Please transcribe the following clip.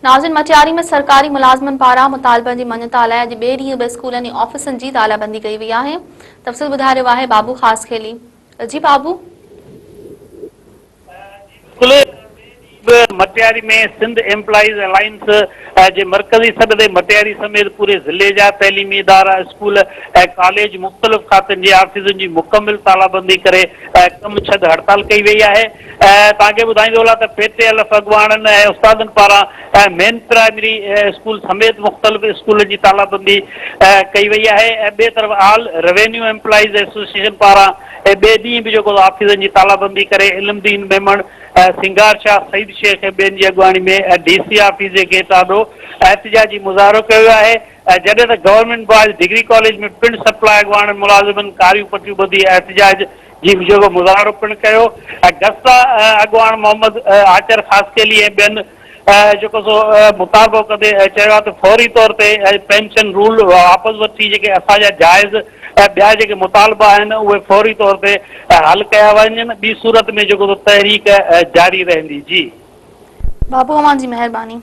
ناظرين مٽياري ۾ سرڪاري ملازمن پاران مطالبن جي مڃتا لاء اڄ ٻئي ڏينهن به اسڪولن ۽ آفيسن جي تالابندي ڪئي وئي آهي تفصيل ٻڌائي رهيو آهي بابو خاصخيلي جي بابو. بلڪل ٻئي ڏينهن به مٽياري ۾ سنڌ ايمپلائيز الائنس جي مرڪزي سڏ تي مٽياري سميت پوري ضلعي جا تعليمي ادارا اسڪول ۽ ڪاليج مختلف کاتن جي آفيسن جي مڪمل تالابندي ڪري ڪم ڇڏ هڙتال ڪئي وئي آهي توهان کي ٻڌائيندو هلان ته پي ٽي ايل ايف اڳواڻن ۽ استادن پاران مين پرائمري اسڪول سميت مختلف اسڪولن جي تالابندي ڪئي وئي آهي ۽ ٻئي طرف آل روينيو ايمپلائيز ايسوسيئيشن پاران ٻئي ڏينهن به جيڪو آفيسن جي تالابندي ڪري علم دين ميمڻ، سينگار شاهه، سعيد شيخ ۽ ٻين جي اڳواڻي ۾ ڊي سي آفيس جي گيٽ آڏو احتجاجي مظاهرو ڪيو ويو آهي جڏهن ته گورنمينٽ بوائز ڊگري ڪاليج ۾ پڻ سپلاء اڳواڻن ملازمن ڪاريون پٽيون ٻڌي احتجاج جي جوڳو مظاهرو پڻ ڪيو ۽ گسٽا اڳواڻ محمد آچر خاصخيلي ۽ ٻين جيڪو سو مطالبو ڪندي چيو آهي ته فوري طور تي پينشن رول واپس وٺي جيڪي اسان جا جائز ۽ ٻيا جيڪي مطالبا آهن اهي فوري طور تي حل ڪيا وڃن ٻي صورت ۾ جيڪو سو تحريڪ جاري رهندي جي. بابو اوهان جي مهرباني.